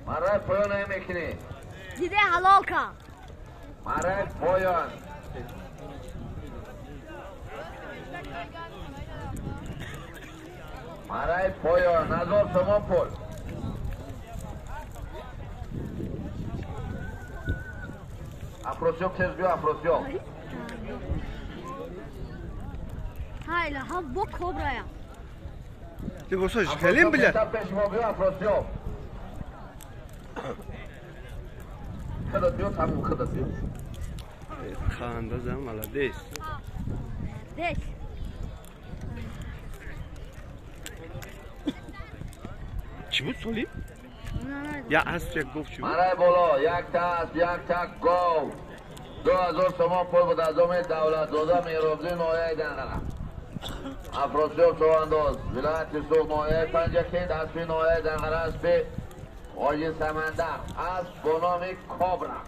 Марай поён намекунӣ. Диде ҳалол ка. Марай поён. Марай поён. 1000 сомон пул. Афросиёб тез биё, Афросиёб. Хайла, ҳа бо кобрая. Либосош хелим билет. Пешмо биё, Афросиёб. Худат биё, тамом худат биё. Хандаза молодец. Дес. Чӣ буд соли? Я асп як гов чӣ буд? Марай боло, як та асп, як та гов. 2000 сомон пул буд аз оми Давлатзода Меҳробзӣ, ноҳияи Данғара. Афросиёб Човандоз, вилояти Суғд, ноҳияи Панҷакент, аспи ноҳияи Данғара, аспи Ҳоҷи Самандар, асп бо номи Кобра.